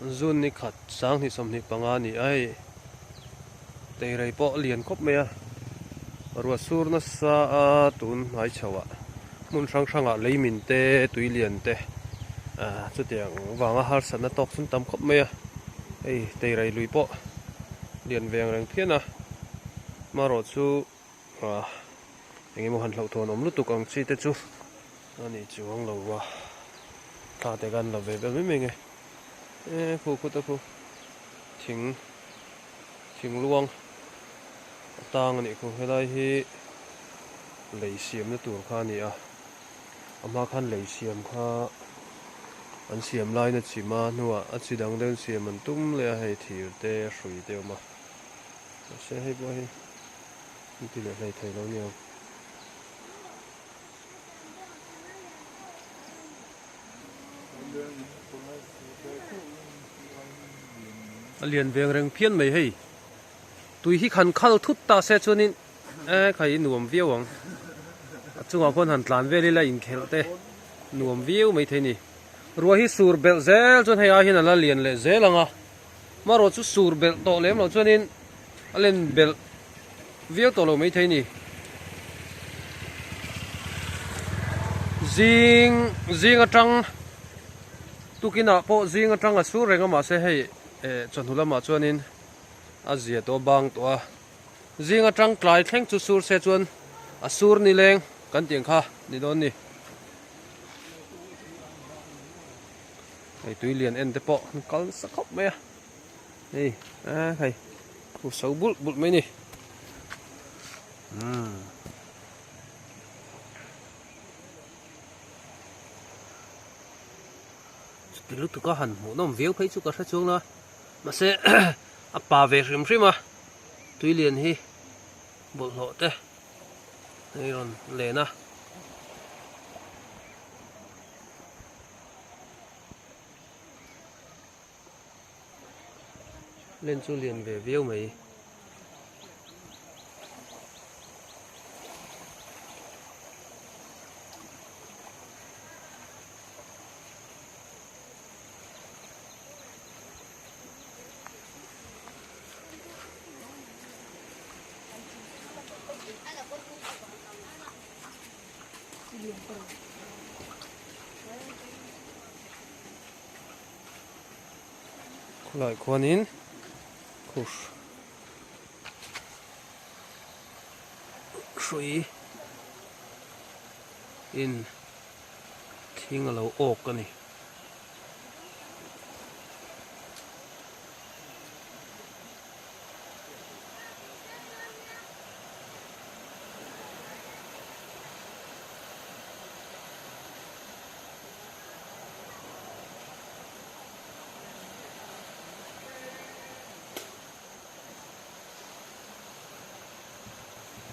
June ni khat sanghnih 25 a ni a hei teirei pawh a lian khawp mai a ruah sur nasa a tun hnai chho ah hmun hrang hrang ah lei min te tui lian te ah chutiang vanga harsatna tawk chu an tam khawp mai a hei teirei lui pawh lian ve ang reng phian a marawh chu ah eng emaw han hlauhthawn awm lutuk ang chi te chu a ni chuang lo a thla te khan la ve vel mai mai nge e khu khu te khu thing thing luang a tang a nih khu helai hi lei siamna tur kha a ni a a hma khan lei siam kha an siam laina chim a hnuah a chi dang deuh siam an tum leh a hei thir te hrui te a awm a mahse hei pawh hi an ti leh hlei thei lo a ni ang. A lian veng reng phian mai hei tui hi khan khal thut ta se chuanin e khai nuam viau ang a chungah khuan han tlan vel ila inkhelh te nuam viau mai thei a ni ruah hi sur belh zel chuan hei ai hian a la lian leh zel ang a marawh chu sur belh tawh lem loh chuanin a len belh viau tawh lo mai thei a ni. Zing zing atang tukinah pawh zing atang a sur reng a mahse hei eh chawhnu lamah chuanin a zia tawh a bang tawh a zing atang tlai thleng chu sur se chuan a sur ni leng kan tih ang kha ni dawn ni. Hei tui lian en te pawh an kal nasa khawp mai a hei a hei khu so bulh bulh mai a ni umm chuti lutuk a han hmuh nawm viau phei chu ka hre chuang lo a mahse a pa ve hrim hrim a tui lian hi bawlhhlawh te hei rawn len a. Len chu lian ve viau mai. Khawlai khuanin khuh hrui in thing a lo awk a ni.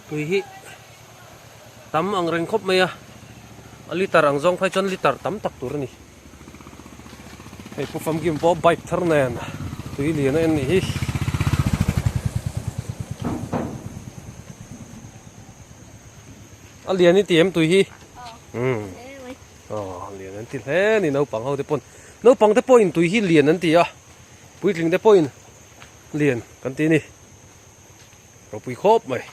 Tui hi tam ang reng khawp mai a a liter ang zawng phei chuan liter tam tak tur a ni hei pu famkim pawh bike thar nen tui lian a en nih hi. A lian i ti em tui hi? Umm. Aw lian an ti hle a ni naupang ho te pawn. Naupang te pawhin tui hi lian an ti a, puitling te pawhin lian kan ti a ni. Ropui khawp mai.